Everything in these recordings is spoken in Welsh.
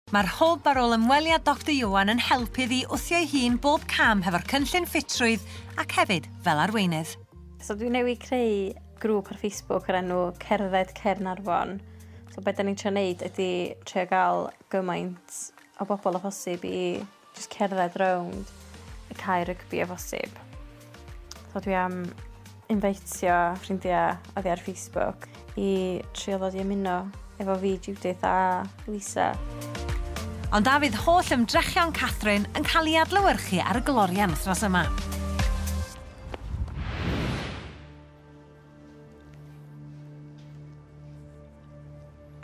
Mae'r hwb ar ôl ymweliad Dr Iwan yn helpu iddi wthio'i hun bob cam hefo'r cynllun ffitrwydd ac hefyd fel arweinydd. So dwi newydd creu grŵp ar Facebook o'r enw Cerdded Caernarfon. So be 'dan ni'n trio neud ydi trio ga'l gymaint o bobl â phosib i jyst cerdded rownd y cae rygbi â phosib. So dwi am invitio ffrindiau oddi ar Facebook i trio ddod i ymuno efo fi, Judith a Lisa. Ond a fydd holl ymdrechion Catherine yn cael ei adlewyrchu ar y glorian wythnos yma?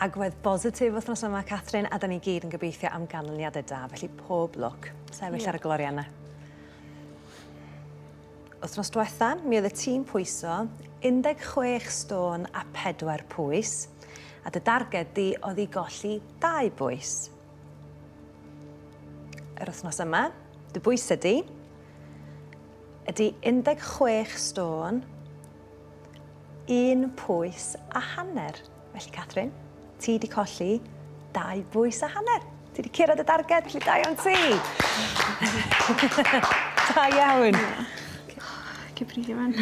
Agwedd bositif wythnos yma, Catherine, a da ni gyd yn gobeithio am ganlyniadau da, felly pob lwc. Sefyll ar y glorian 'na. Wythnos diwetha, mi oedd y tîm pwyso 16 stôn a 4 pwys, a dy darged di oedd i golli 2 bwys. Yr wythnos yma, dy bwysau di ydy 16 stôn, 1 pwys a hanner. Felly, Catherine, ti di colli 2 bwys a hanner. Ti di cyrraedd y darged, felly da iawn ti! Da iawn! Cyfrifio man.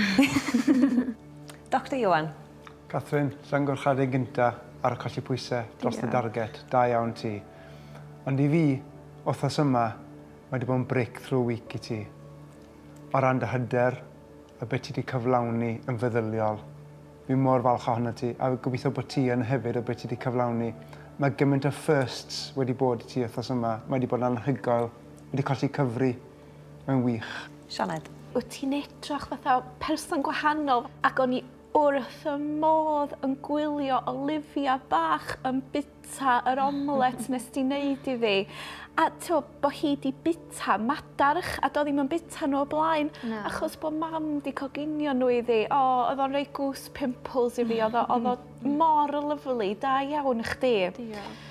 Dr Iwan. Catherine, llongyfarchiadau gynta ar y colli pwysau dros y darged. Da iawn ti. Ond i fi, wythnos yma, mae wedi bod yn breakthrough week i ti. O ran dy hyder, a beth ti wedi cyflawni yn feddyliol. Fi mor falch ohono ti, a gobeithio bod ti yn hefyd o beth ti wedi cyflawni. Mae gymaint o firsts wedi bod i ti wythnos yma. Mae wedi bod yn anhygoel. Wedi colli cyfri. Mae'n wych. Sioned. Wyt ti'n edrych fatha person gwahanol ac o'n i wrth y modd yn gwylio Olivia bach yn bita yr omlet nes ti wneud iddi. A t'o, bo hi di bita madarch a do ddim yn bita nhw o blaen. Na. Achos bo mam di coginio nhw iddi. O, oedd o'n rhoi goose pimples i fi, oedd o mor lyfli, da iawn chdi. Diolch.